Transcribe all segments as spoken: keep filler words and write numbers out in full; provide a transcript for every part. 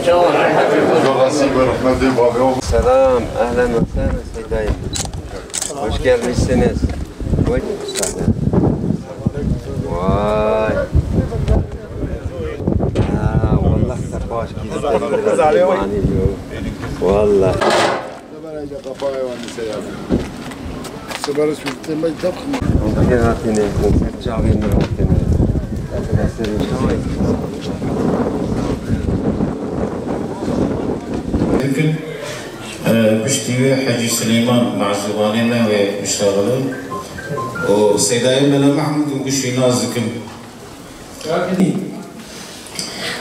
Selam, ehlen ve sehlen Seydayım. Hoş gelmişsiniz. Hoş. Vay. Ha, wallah, te baş kî. Wallah. Sibaris wî têmel def xima. Konser hatine, konser çavê min hatine. Dikin, e, piştî wê Hecî Silêman, mazûmanê me wê biştexilin. Û Seydayê Mele Mehmûd û gişî nas dikim.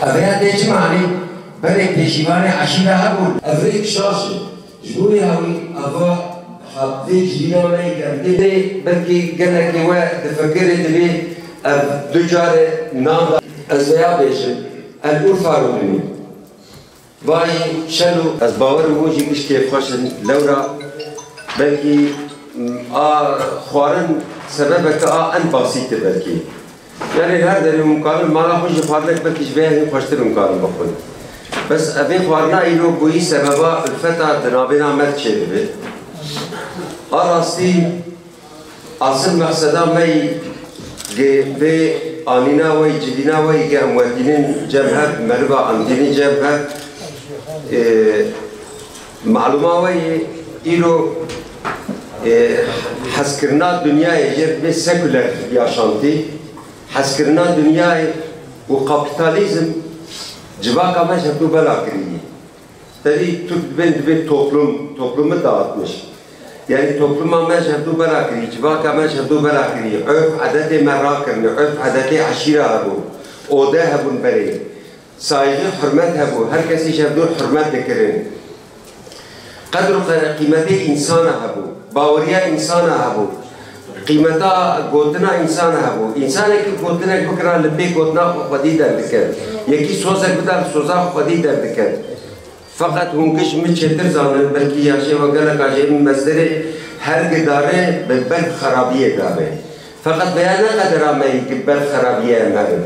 Ev rêya tê çi manî? Berê pêşîvanê eşîra hebûn. Ev rêk şaş e. Ji bo vê hewî ava hat vê civîna me yê germê. Belkî gelekê we difikirê, divê ev du carê nan da. Ez vêya bêjim, El Urfa rûdinî. Vay şel û ez bawer û jî giş kêfxweş in. Lewra belkî, m, a xwarin sebebeke a en basît e belkî. Yanî her derê hûn karin mala xwe jî xwarinek belkî ji vê hîn xweştir hûn karin bixwin. Bes evê xwarina îro bûyî sebeba ulfeta di navêna me de çêdibe. A rastî asil mexseda me yî ge vê anîna we yî, cidîna we yî ge em wetînin cem hev, meriva em tînin cem hev. E, malûma we yî îro, e, hezkirina dinyayê jê dibê sekuler yaşantî. Hezkirina dinyayê û kapîtalîzm civaka me ji hevdû bela kirî. Tevî Tirk dibên dibê toplum, toplumu dağıtmış. Yanî topluma me ji hevdû bela kirî, civaka me ji hevdû bela kirî. Urf edetê me rakirine, urf edetê eşîra hebûn, ode hebûn berê. Saygı, hurmet hebû, her kesî ji hevdû hurmet dikirin. Qedr û qe-, qîmetê însana hebû, baweriya însana hebû, qîmeta gotina însana hebû. Însanekî gotinek bikira li pê gotina xwe xwedî derdikeve. Yekî sozek bida li soza xwe xwedî derdikeve. Feqet hûn giş min çêtir zanin, belkî yaşê we geleka jê min mezdirê her gidare bi ber xerabiyê dabe. Feqet veya ne qedera me yî ki ber xerabiyê em hebin.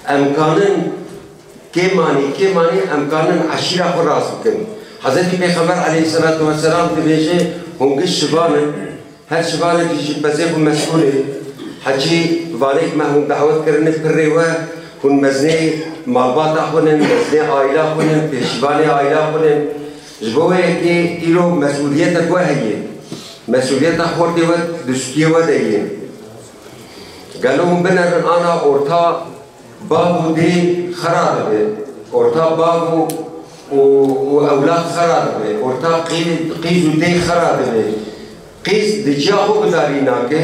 Em kanin Kêmanî, kêmanî em kanin eşîra xwe rast bikin. Hezretî Pêxember aleyhisselatu vesselam dibêje, hûn giş şivan in, her şivanekî ji pezê xwe mesûl e. Hecî vanêk me hûn dawet kirine pirrê we, hûn meznê malbata xwe nin, meznê aîla xwe nin, pêşîvanê aîla xwe nin. Ji bo wê yekê îro mesûliyetek we heye. Mesûliyeta xortê we dustiyê we de ye. Gelo hûn binerin ana orta Bav û dê xera dibe, orta bav û, û, û ewlad xera dibe, orta qî-, qîz û dê xera dibe. Qîz di ciya xwe gudarî nake,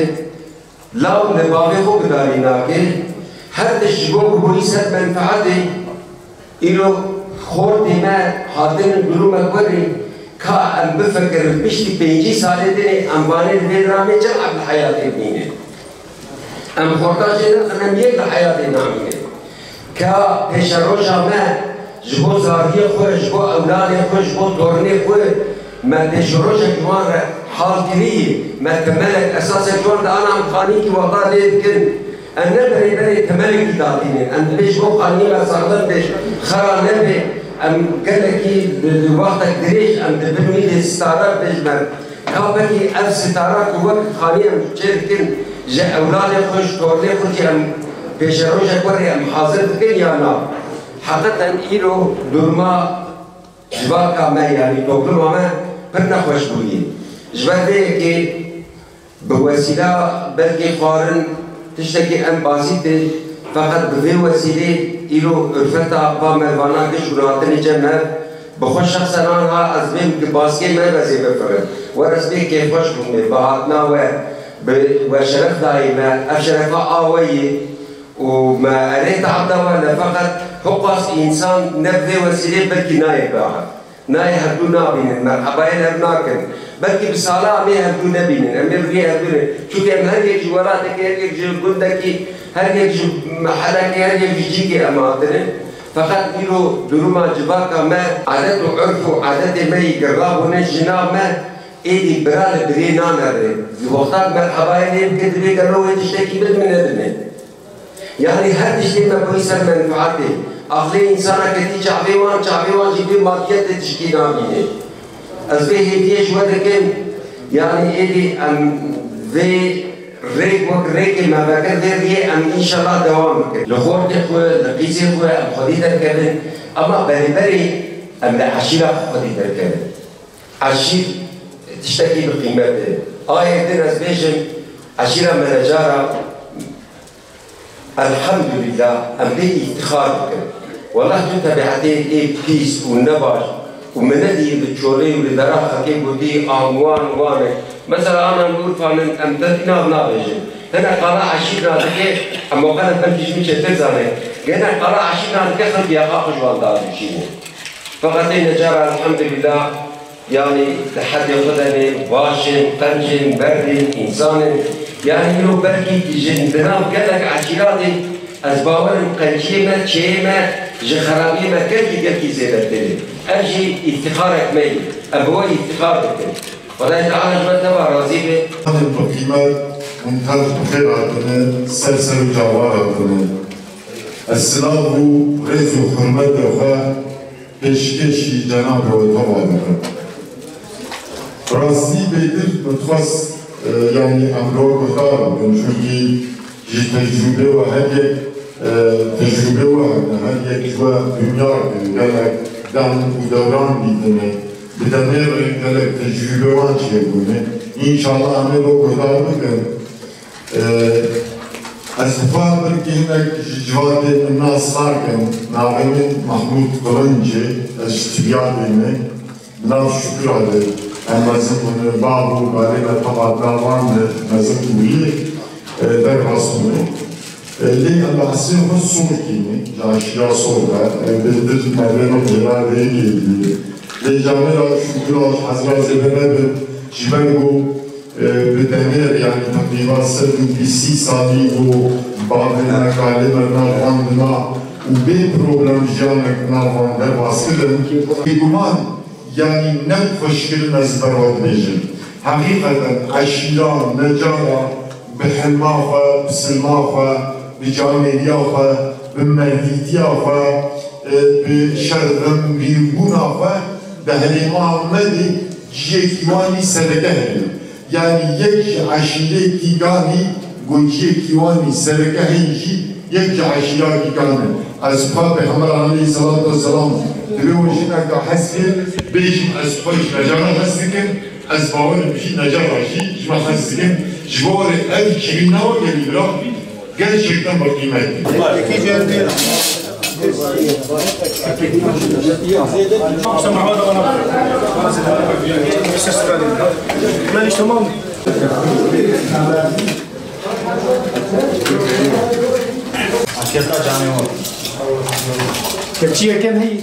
law li bavê xwe gudarî nake, her tişt ji bo bûyî ser menfeetê. Îro xortê me hatine durûmek werê, ka em bifikirin piştî pêncî salê dinê em vanê li vê diramê çi li heyatê bînin. Em xorta jê nexin, em yek li heyatê namînin. Ka pêşeroja me ji bo zariyê xwe, ji bo ewladê xwe, ji bo tornê xwe me pêşerojek ji wan re hal kirî, me temelek, esasek ji wan dana, em xanîkî wexta lê dikin. Em ne berê berê temelekî datînin. Em dibê ji bo xaniyê me saxlem be, xera nebe. Em gelekî di, di wextek dirêj em di bin wî dê stara bêjme. Ka belkî ev sitara ku wek xanî em çê dikin, ji ewladê xwe, ji tornê xwe jî em pêşerojek werê em hazir dikin ya na? Heqeten îro durma civaka me, yanî topluma me pir nexweş bûye. Ji ber vê yekê bi wesîla belkî xwarin tiştekî en basît e, feqet bi vê wesîlê îro ulfeta va mervana giş hûn hatine cem hev, bi xwe şexsen anha ez bêm ki baskê me be zê bifirin. Wer ez bê kêfxweş bûme, bi hatina we, bi we şeref dayê me, ev şerefa a we yê û me erê teab da we ne, feqet hiqas însan ne bi vê wesîlê belkî nayê biaxif. Nayê hevdû nabînin, merhebayê li hev nakin. Belkî bi sala em ê hevdû nebînin, em ê bi vê hevdû ne. Çunke em her yek ji welatekî, her yek ji gundekî, her yek ji mehelekî, her yek ji cîkê em hatine. Feqet îro duruma civaka me, adet û urf û adetê me yî girabûne, jina me êdî bira li birê nanere. Wexta merhebayê lê bike, dibê gelo wê tiştekî bid min nedine. Yanî her tiştê me bûyî ser menfaatê. Aqilê însana ketî çavê wan, çavê wan jî vê madiyetê tiştî nabîne. Ez vê hêviyê ji we dikim, yanî êdî em vê rêk wek rêkê me vekir vê riyê em înşallah dewam bikin. Li xortê xwe, li qîzê xwe em xwedî derkevin, ema berê berê em li eşîra xwe xwedî derkevin. Eşîr tiştekî bi qîmet e. Ayê din ez bêjim, eşîra me necara, elhemdulîllah, em pê îftixar dikin. Weleh tu tebietê ê pîs û nebaş û min nedî li çolê û li dera xelkê gotî, an wan, wan e. Mesela, ana li Urfa min, em te nav nabêjin. Hinek qala eşîr nadike, em waqan em belkî ji min çêtir zane. Hinek qala eşîr nadike, xelk yaxa xwe ji wan dadişîne. Feqet ê necara, elhemdulîllah, yanî di hedê xwe de ne, baş in, qenc in, merd in, însan in. Yanî îro belkî ji di nav gelek eşîratê, ez bawer im qenciyê me, çêyê me ji xerabiyê me gelkî, gelkî zêdetir e. Ev jî îftixarek me ye. Em bi we îftixar dikin. Xwedayê Teala ji me teva razî be. Bi qîmet hûn tev bi xêr hatine, ser ser û çavan hatine. Ez silav û rêz û hurmetê xwe pêşkêşî cenabê we teva dikim. Rastî bêtir min dixwest, e, yanî em li we guhdar bikin, çunkî ji tecrûbê we her yek, e, tecrûbê we hene, her yek ji we dinyar kir, gelek dem û dewran dîtine, bi demê re gelek tecrûbê wan çêbûne. Înşallah em ê li we guhdar bikin. Ee, ez dixwazim belkî hinek ji civatê min nas nakin. Navê min Mahmûd Qilinc e. Ez ji Tibyadê me. Nav Şukira de em mezin bûne. Bab û balê me tebat nav wan de mezin bûye. Ee, derbas bûne. Ee, lê em behsê xwe Sorkî ne. Ji eşîra Sor e. Ee, bêtir mervê min Celal Beyê kêliye. Lê camêra Şukira ji hezra zêde nebin. Ji ber ku Bi demê re, yanî teqrîban sed û bîst salî bû bavê me, kalê me nav wan dima û bê problem jiyanek nav wan derbas kirin. Bêguman, yanî ne xweşkirin ez ber we dibêjim. Heqîqeten eşîra, necara bi hilma xwe, bi silma xwe, bi camêriya xwe, bi merdîtiya xwe, e, bi şerxemgîrbûna xwe di herêma me de ciyekî wan î sereke heye. Yanî yek ji eşîrê Kîganî, gotiyê Kîwanî sereke heyî jî yek ji eşîra Kîgan e. Ez xwe Pêxember aleyhisselatu vesselam divê we jineka hez kir, bêjim ez xwe ji Necara hez dikim, ez bawer im jî Necara jî ji me hez dikin. Ji bo ev civîna we gelî bira, gerçekten bi qîmet e. Tamam. Kepçiyê kem heyî.